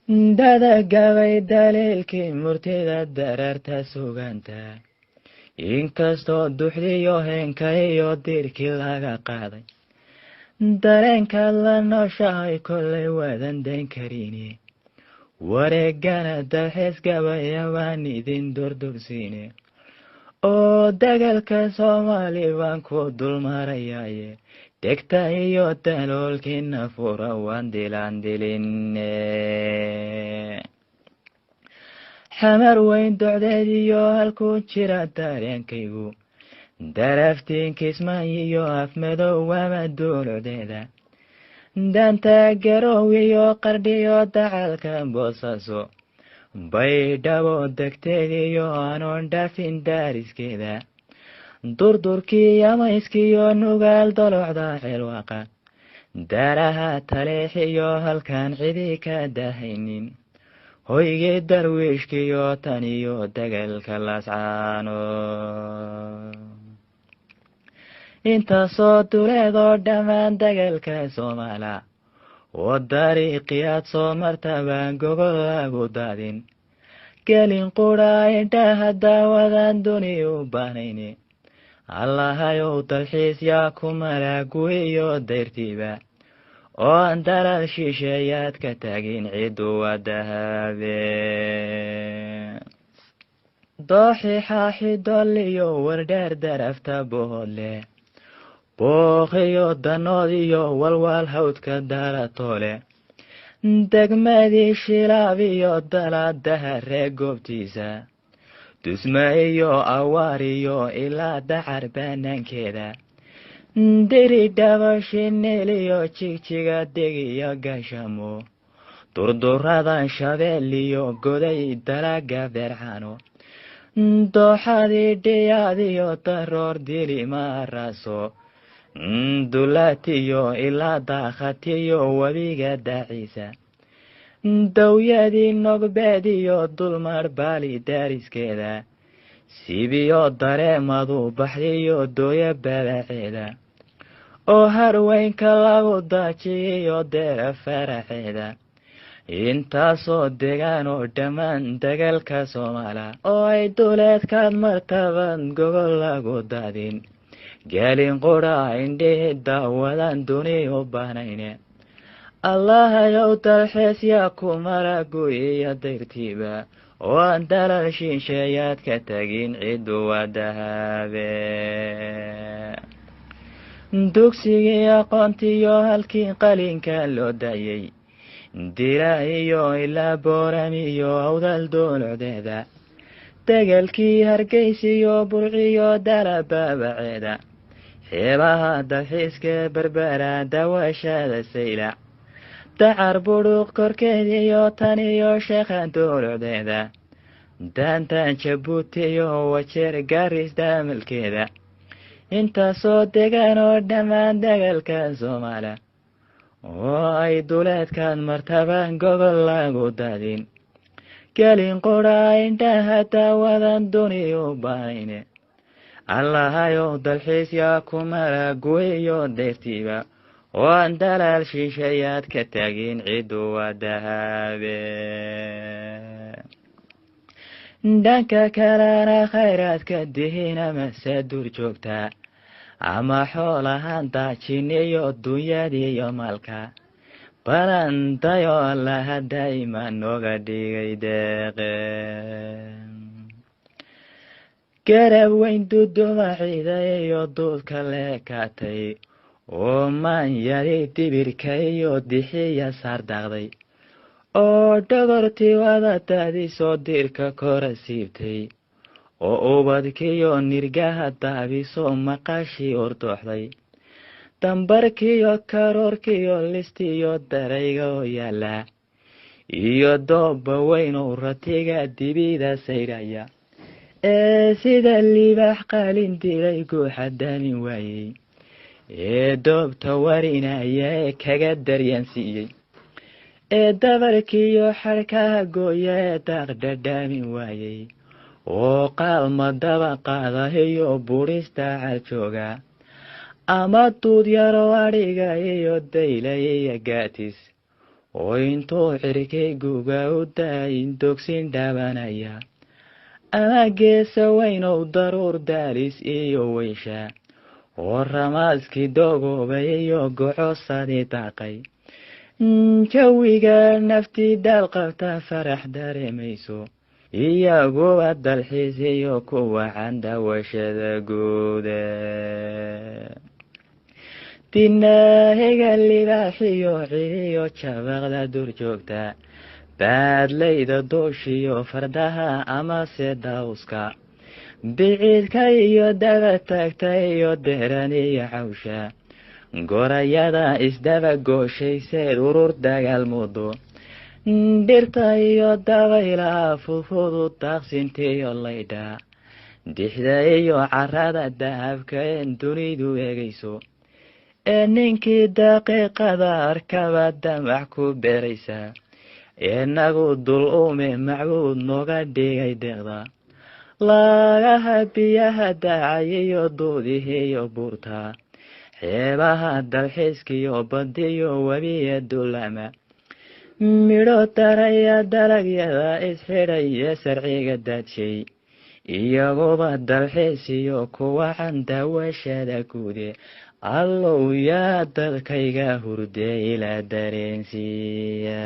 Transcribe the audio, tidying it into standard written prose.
Dada gabay daliilkii murtida dararta suganta, inkastoo duxdiyo heenka iyo diirkii laga qaaday, dareenkaad la nooshahay kollay waadan dayn karini. Wareegana dalxiis gabaya baan idin durdursiine, oo dagalka Soomaali baan ku dulmarayaaye, degta iyo daloolkiina fura, waan dilaan diline. Xamar weyn docdeed iyo halkuu jira dareenkaygu, daraftiin Kismaayo iyo Afmadow ama duulucdeeda, daanta Garow iyo Qardhiyo dacalka Boosaaso, Baydhabo degteed iyo anoon dhaafin daariskeeda, durdurkii Amayskiyo Nugaal dolocda Ceelwaaqa, daaraha Taleex iyo halkaan cidi ka dahaynin hoygii Darwiishkiyo tan iyo dagalka Laascaano. Intaasoo duleedoo dhammaan dagalka Soomaala oo dariiqiyaad soo martabaan gogol lagu daadin, gelin qura indhaha daawadan duni u bahnayne. Allahayow dalxiis yaa ku malaagu iyo dayrtiiba, oo aan dalal shisheeyaad ka tagin, ciddu waa dahabe. Dooxi Xaaxidol iyo Wardheer, darafta Bohodle, Bookhiyo Danood iyo Walwaal, hawdka Daaratoole, degmadii Shilaab iyo Dalaadaha ree goobtiisa, Dusma iyo Awaar iyo ilaa Dacar banaankeeda, Diridhaba, Shinil iyo Jigjiga, Degiyo Gaashamo, durduradan Shabeel iyo Goday, dalaga Beercano, dooxadii Dhiyaad iyo Daroor, Dilimaaraso, Dulaatiyo ilaa Daakhatiyo webiga daaciisa, dawyadii Nogbeed iyo Dulmar Baali daariskeeda, Sibiyo dareemadu baxdiyo dooya babaceeda, oo harweynka lagu daajiyiyo deera faraxeeda. Intaasoo degaan oo dhammaan dagalka Soomaala oo ay duleedkaad martaban gogol lagu daadin, gelin qura indhihi daawadan duni u bahnayne. Allahayow dalxiis yaa ku maragu iyo dayrtiiba, oo aan dalal shinsheeyaad ka tagin, ciddu waa dahabe. Dugsigii aqoontiyo halkii qalinka loo daayay, Dila iyo ilaa Booram iyo Awdal doolocdeeda, degalkii Hargeysiyo Burciyo dalababaceeda, xeebaha dalxiiska Berbera, daawashada Saylac, Dacar Budhuq korkeed iyo tan iyo Sheekha doolocdeeda, daantan Jabuuti iyo Wajeer, Garis daamalkeeda. Intaasoo degaan oo dhammaan dagalka Soomaaliya oo ay duleedkaad martabaan gogol lagu daadin, gelin qura indhaha daawadan duni u bahnayne. Allahayow dalxiis yaa ku maragu iyo dayrtiiba, oo aan dalaal shisheeyaad ka tagin, ciddu waa dahabe. Dhanka kalena khayraadka dihin amase dur joogtaa ama xoolahan daajin iyo dunyadiiyo maalka balantayo, Allaha daa'ima nooga dhigay deeqe. Garab weyn duduma ciida iyo duudka leekaatay, oo maanyari dibirka iyo dixiya saardaaqday, oo dhogortii wada daadisoo diirka kora siibtay, oo ubadkiyo nirgaha daabisoo maqashii urdooxday, dambarkiyo karoorkiyo listiyo darayga oo yaala, iyo doobba weyn oo ratiga dibida sayraya, ee sida libaax qalin dilay guuxa daamin waayey, ee doobta warinaya ee kaga daryaansiiyey, ee dabarkiyo xadhkaha gooya ee daaq dhadhaamin waayey, oo qaalma daba qaada iyo burista caljooga, ama duud yaro adhiga iyo dayla iyo gaatis, Oo intuu cirkay guga u daayin dogsin dhabanaya, ama geesa weynow daruur daalis iyo weysha, oo ramaaskii dogoobay iyo gocosadii daaqay, jawiga naftii daal qabta farax dareemayso, iyaguba dalxiis iyo kuwa candawashada guude. Dinaahiga libaaxiyo cidiyo jabaqda durjoogta, baadlayda dooshiyo fardaha amase dawska, biciidka iyo daba taagta iyo deran iyo cawsha, gorayada isdaba gooshayseed urur dagaal mudo, dhirta iyo dabaylaha fudfudud daaqsintiyo laydha, dixda iyo carada dahabka een dunidu eegayso, ee ninkii daqiiqada arkaba damac ku beeraysa, inagu dul ume macbuud nooga dhigay deeqda, lagaha biyaha dacay iyo duudihiyo buurta, xeebaha dalxiiskiyo badiyo webiya dulama, midho daraya dalagyada isxidhaya sarciga daadshay, iyaguba dalxiis iyo kuwa candawashada guude. Allow yaa dalkayga hurde ila dareensiiya.